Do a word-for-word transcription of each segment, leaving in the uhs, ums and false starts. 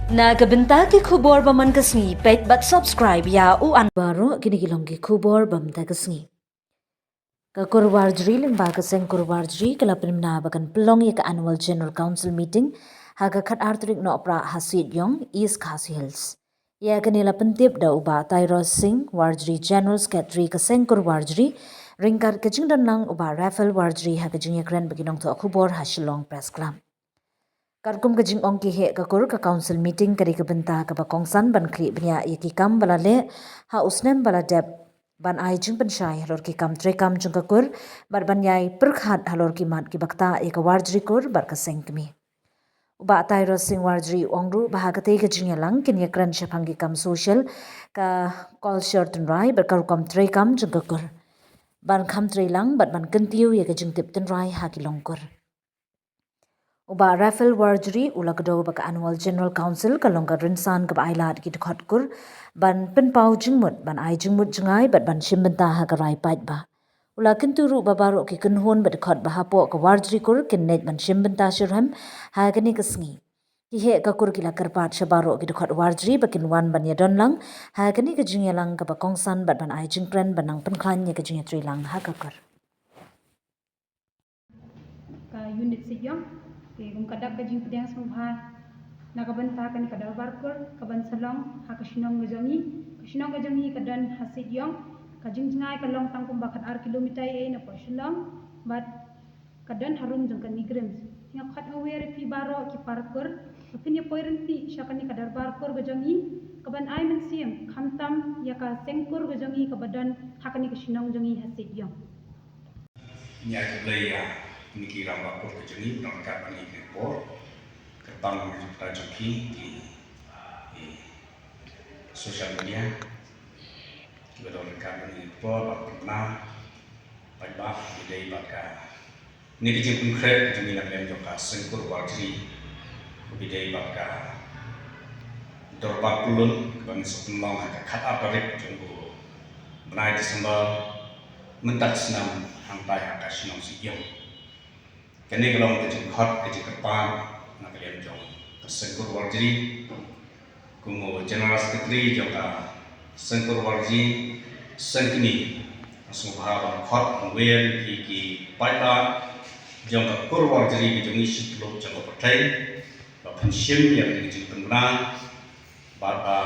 Na ka bynta ki khubor ba man ka sngi, peit bad subscribe ïa u an. Baroh kine ki long ki khubor ba man ka sngi. Ka Kur Warjri lyngba ka Seng Kur Warjri ka la pynbna ba kan pynlong ïa ka Annual General Council Meeting ha ka khatar tarik Nohprah ha Siethiong, East Khasi Hills. Ïa kane la pyntip da u Bah Tyrus Singh Warjri, General Secretary ka Seng Kur Warjri, ryngkat ka jingdon lang u Bah Raphael Warjri ha ka jingïakren bad ki nongthoh khubor ha Shillong Press Club. Katkum ka jingong ki heh ka kur, ka council meeting ka dei ka bynta kaba kongsan ban khlieh bniah ïa ki kam ba la leh ha u snem ba la dep, ban ai jingpynshai halor ki kam treikam jong ka kur bad ban ïai pyrkhat halor ki mat kiba ktah ïa ka Warjri Kur bad ka seng kmie. U Bah Tyrus Singh Warjri u ong ruh ba ha katei ka jingïalang kin ïakren shaphang ki kam social, ka culture tynrai bad ka rukom treikam jong ka kur, ban kham trei lang bad ban kyntiew ïa ka jingtip tynrai ha ki longkur. U Bah Raphael Warjri u la kdew ba ka Annual General Council ka long ka rynsan kaba ailad ki dkhot kur ban pynpaw jingmut, ban ai jingmut jngai bad ban shim bynta ha ka rai paidbah. U la kyntu ruh ba baroh ki kynhun bad dkhot ba hapoh ka Warjri Kur kin leit ban shim bynta shitrhem ha kane ka sngi. Ki heh ka kur ki la kyrpad sha baroh ki dkhot Warjri ba kin wan ban ïadon lang ha kane ka jingïalang kaba kongsan bad ban ai jingkren ban nang pynkhlaiñ ïa ka jingïatreilang ha ka kur. Ka unit Siethiong, te kum ka dap ka jingpdiang sngewbha na ka bynta kane ka dorbar kur kaban sa long ha ka shnong ka jong ngi. Ka shnong ka jong ngi ka don ha Siethiong, ka jingjngai ka long tang kumba khatar kilometer ïa na pdeng Shillong, bad ka don harum jong ka NEIGRIHMS. Te nga khot nga wer ïa phi baroh ki para kur ba phin ïa poi ryntih sha kane ka dorbar kur ka jong ngi kaban ai mynsiem, khamtam ïa ka seng kur ka jong ngi kaba don ha kane ka shnong jong ngi ha Siethiong. Ngi ai khublei ïa kine ki rangbah kur ka jong ngi, nongkat ba ngi kine por, kyrpang na ka bynta jong ki, ki, ki social media, kiba don ryngkat ba ngi kine por, ba pynbna paidbah, ki dei bad ka, kine ki jingpynkhreh ka jong ngi na ka liang jong ka Seng Kur Warjri, ki dei bad ka dorbar pyllun kaba ngi sa pynlong ha ka khatar tarik jong u bnai December mynta ka snem hangtai ha ka shnong Siethiong. Kane ka long ka jingkhot ka jingkyrpad na ka liang jong ka Seng Kur Warjri. Kum u General Secretary jong ka Seng Kur Warjri seng kmie, nga sngewbha ban khot ban wer ïa ki paidbah jong ka Kur Warjri ka jong ngi shi tylli jong ka pyrthei ba phin shim ïa ka jingpynbna bad ba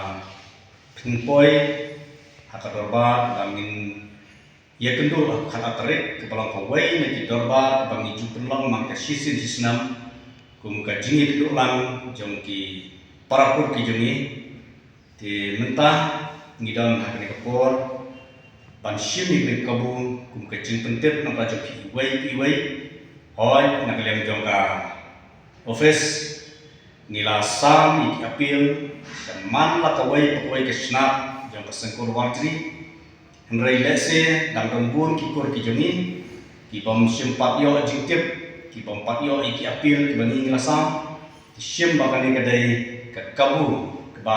phin poi ha ka dorbar ba ngin ïakynduh ha ka khatar tarik, kaba long kawei na ki dorbar ba ngi ju pynlong man ka shisien shisnem kum ka jingïakynduh lang jong ki para kur ki jong ngi. Te mynta ngi don ha kane ka por ban shim ïa kane ka kabu kum ka jingpyntip na ka bynta jong phi iwei pa iwei. Hooid, na ka liang jong ka office ngi la sam ïa ki appeal sha man la kawei pa kawei ka shnat jong ka Seng Kur Warjri. Hynrei lehse dang don bun ki kur ki jong ngi ki bym shym pat ïoh jingtip, ki bym pat ïoh ïa ki appeal kiba ngi ngi la sam. Te shim ba kane ka dei ka kabu kaba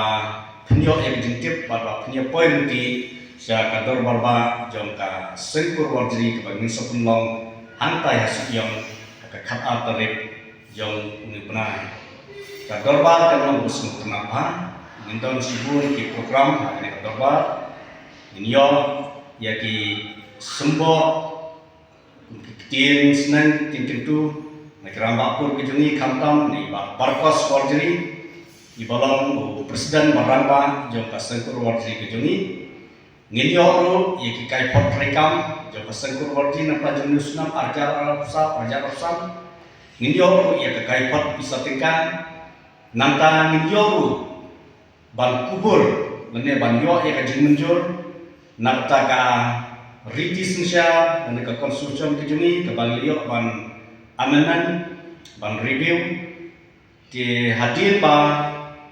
phin ïoh ïa ka jingtip bad ba phin ïa poi ryntih sha ka dorbar bah jong ka Seng Kur Warjri kaba ngin sa pynlong hangtai ha Siethiong ha ka khatar tarik jong une u bnai. Ka dorbar kan long kaba sngewtynnat bha, ngin don shibun ki program ha kane ka dorbar. Ngin ïoh ïa ki symboh kum ki ktien sneng, ktien kyntu na ki rangbah kur ki jong ngi, khamtam na i Bah Barkos Warjri iba long u president ba rangbah jong ka Seng Kur Warjri ki jong ngi. Ngin ïoh ruh ïa ki kaiphod treikam jong ka Seng Kur Warjri na ka bynta jong une u snem ar hajar arphew saw, ar hajar arphew san. Ngin ïoh ruh ïa ka kaiphod pisa tyngka. Nangta ngin ïoh ruh ban kubur lane ban ïoh ïa ka jingmynjur na ka bynta ka riti synshar lane ka constitution ka jong ngi kaba ngi la ïoh ban amendment, ban review. Te hadien ba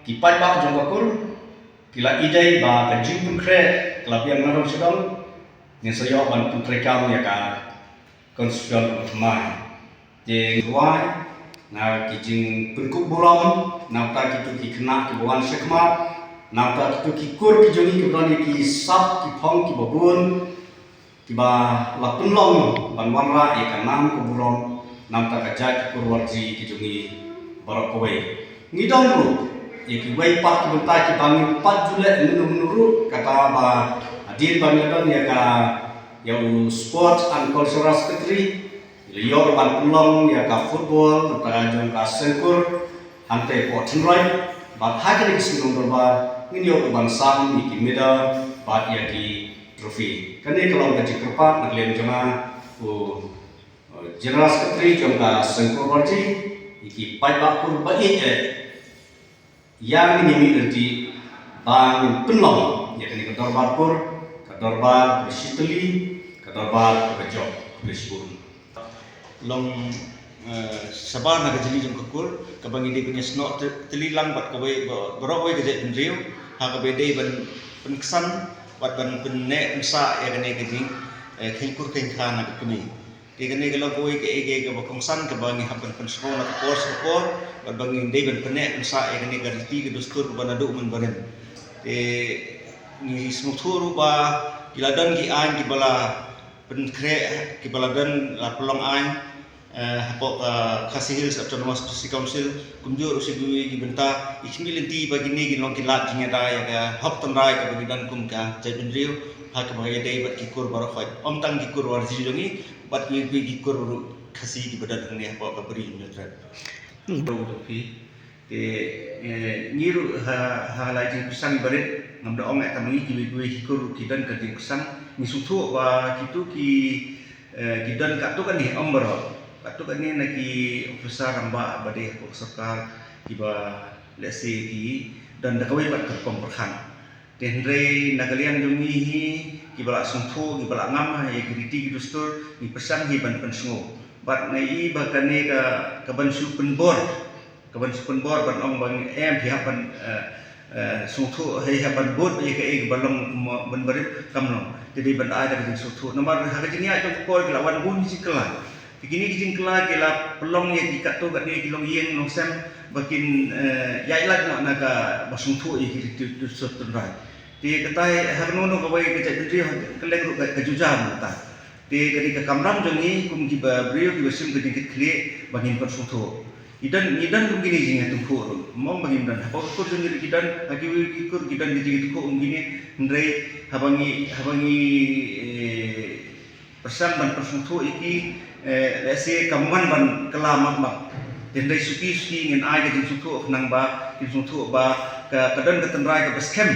ki paidbah jong ka kur ki la ïadei ba ka jingpynkhreh ka la biang na dong sha dong, ngin sa ïoh ban pyntreikam ïa ka constitution kaba thymmai. Te ngi duwai na ki jingpynkup burom na ka bynta kito ki khynnah kiba wan shakhmat, na ka bynta kito ki kur ki jong ngi kiba don ïa ki sap ki phong kiba bun, kiba la pynlong ban wanrah ïa ka nam ka burom na ka bynta ka jait ka Kur Warjri ki jong ngi baroh kawei. Ngi don ruh Ïa kiwei pat ki bynta kiba ngim pat ju leh mynno mynno ruh, kata ba hadien ba ngi la don ïa ka, ïa u Sports and Cultural Secretary, ngi la ïoh ruh ban pynlong ïa ka football, kata jong ka Sengkur, hangtei hapoh Tynrai, bad ha kane ka sngi long dorbar ngin ïoh ruh ban sam ïa ki medal bad ïa ki trophy. Kane ka long ka jingkyrpad na ka liang jong nga, u, uh, General Secretary jong ka Sengkur Warji, ïa ki paidbah kur ba ïeit eh, ïa ngin ïa mih lynti ba ngin pynlong ïa kane ka dorbar kur, ka dorbar kaba shitylli, ka dorbar kaba jop. Khublei shibun. Long, eh, shabar na ka jingim jong ka kur, kaba ngi dei ban ïasnoh ty-, tylli lang bad kawei ba-, baroh kawei ka jaitbynriew, ha kaba dei ban pynksan bad ban pynneh pynsah ïa kane ka jing, eh, kheiñ kur kheiñ kha na ka kmie. Te kane ka long kawei ka, ka, kaba kongsan kaba ngi hap ban pynsngew na ka por sha ka por, bad ba ngi dei ban pynneh pynsah ïa kane ka riti ka dustur kaba naduh mynbarim. Te ngi sngewthuh ruh ba ki la don ki aiñ kiba la pynkhreh, kiba la don, la pynlong aiñ, eh, hapoh ka Khasi Hills Autonomous District Council, kumjuh ruh sha kiwei ki bynta, ngi khmih lynti ba kine kin long ki lad jingïada ïa ka hok tynrai kaba ngi don kum ka jaitbynriew, ha kaba ïadei bad ki kur baroh khoit. Ym tang ki kur Warji jong ngi, bad kiwei kiwei ki kur ruh Khasi kiba don hangne hapoh ka Bri Hynñiewtrep. Hmm. Te, eh, ngi ruh ha, ha la jingpyrsang barit, ngam da ong eh tang ma ngi, kiwei kiwei ki kur ki don ka jingpyrsang, ngi sngewthuh ba kito ki, eh, ki don katto katne, ym baroh, katto katne na ki officer rangbah ba dei hapoh sorkar kiba lehse ki don da kawei pat ka rukom pyrkhat. Te hynrei na ka liang jong ngi hi, kiba la sngewthuh, kiba la ngam ha ïa ki riti ki dustur, ngi pyrshang hi ban pynsngew. Bad nga i ba kane ka, ka ban shu pynbor, ka ban shu pynbor ban ong ba ngi em phi hap ban, eh, eh, sngewthuh, phi hap ban bud ïa kaei kaba long kumba mynbarim, kam long. Te dei ban ai da ka jingsngewthuh. Namar ha ka jingïaid jong ka por ki la wan bun ki jingkylla. Te kine ki jingkylla ki la pynlong ïa ki katto katne ki longïing longsem ba kin, eh, ïaid lait noh na kaba sngewthuh ïa ki riti dustur tynrai. Te kata hi ha kano kano kawei ka jaitbynriew ha kylleng ruh ka, ka jujam kata. Te ka dei ka kamram jong ngi kum kiba briew kiba shim ka jingkitkhlieh ba ngin pynsngewthuh. Ngi don, ngi don kum kine jingïatyngkhuh ruh. Ym ong ba ngim don. Hapoh ka kur jong ngi ruh ki don, ha kiwei ki kur ki don ki jingïatyngkhuh kum kine. Hynrei haba ngi, haba ngi, eh, pyrshang ban pynsngewthuh ïa ki, eh, lehse kam wan ban kylla mak mak. Te hynrei suki suki ngin ai ka jingsngewthuh khnang ba kin sngewthuh ba ka, ka don ka tynrai kaba skhem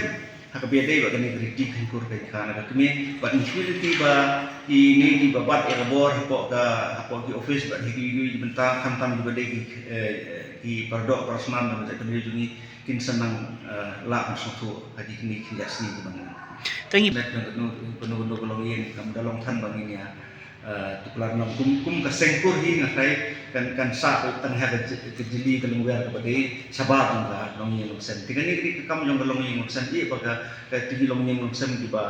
ha kaba ïadei bad kane ka riti kheiñ kur kheiñ kha na ka kmie. Bad ngi sngewthuh lynti ba kine kiba bat ïa ka bor hapoh ka, hapoh ki office bad ha kiwei kiwei ki bynta, khamtam kiba dei ki, eh, ki paradoh parasnam na ka jaitbynriew jong ngi, kin sa nang, eh, lah ban sngewthuh ha kine ki khyndai sngi kiba ngi. Thank you. Met na kano kano kano ka longïing, kam da long than ba ngin ïa, eh, tuklar noh kum, kum ka Sengkur hi nga khlei kan, kan sah tang ha ka j-, ka jylliew ka longwei kaba dei shabar jong ka longïing longsem. Te kane ka dei ka kam jong ka longïing longsem, ïa ba ka, ka tngi longïing longsem kiba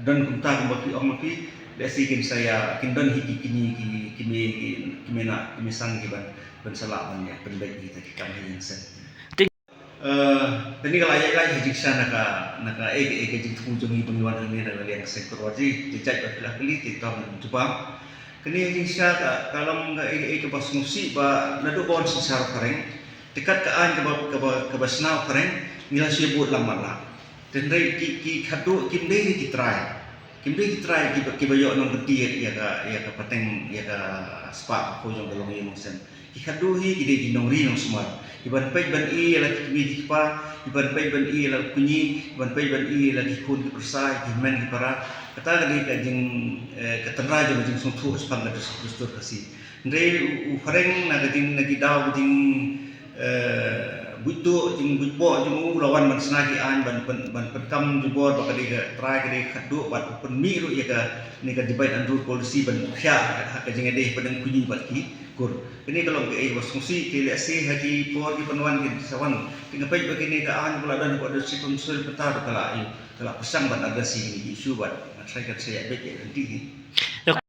don kumta kumba ki ong ma phi, lehse kin sa ïa, kin don hi ki kmie, ki kmie, ki kmie na, kmie sang kiban, ban sa lah ban ïa pynbeit ïa kita ki kam ha ïing sem. Eh, kane ka la ïaid lait ha jingshisha na ka, na ka, eh, eh, ka jingthmu jong ngi ba ngi wan hangne na ka liang ka Sengkur Warji, te jait ba phi la kylli te to ngan jubab. Kane ha jingshisha ka, ka long ka, eh, eh, kaba sngewsih ba naduh ba wan synshar u phareng, te kat ka aiñ kaba, kaba, kaba shna u phareng, ngi la shu bud lang matlah. Te hynrei ki, ki khadduh kim dei re ki trai. Kim dei ki trai kiba, kiba ïoh nongkynti ïa ka, ïa ka pateng, ïa ka spah ka phew jong ka longïing longsem. Ki khadduh hi ki dei ki nongri nongsumar. Kiban peit ban ïohi ïa la ki kmie ki kpa, kiban peit ban ïohi ïa la ki kñi, kiban peit ban ïohi ïa la ki khun ki pyrsa, ki hynmen ki para. Kata ka dei ka jing, eh, ka tynrai jong ka jingsngewthuh shaphang ka dus-, dustur Khasi. Hynrei u, u phareng na ka jing, na ki daw ka jing, eh, buit duh, jingbuit boh jong u, u la wan ban shna ki aiñ, ban, ban, ban pynkam jubor ba ka dei ka trai, ka dei ka khadduh, bad u pynmih ruh ïa kane ka divide and rule policy ban thiah ha ka jingïadei hapdeng kñi bad ki kur. Kane ka long kaei kaba sngewsih, te lehse ha ki por kiban wan kin sa wan. Te nga peit ba kane ka aiñ ba la don hapoh District Council mynta ruh ka la, eh, ka la pyrshang ban address ïa kine ki issue bad nga tharai kan sa ïaid beit ïa lynti hi.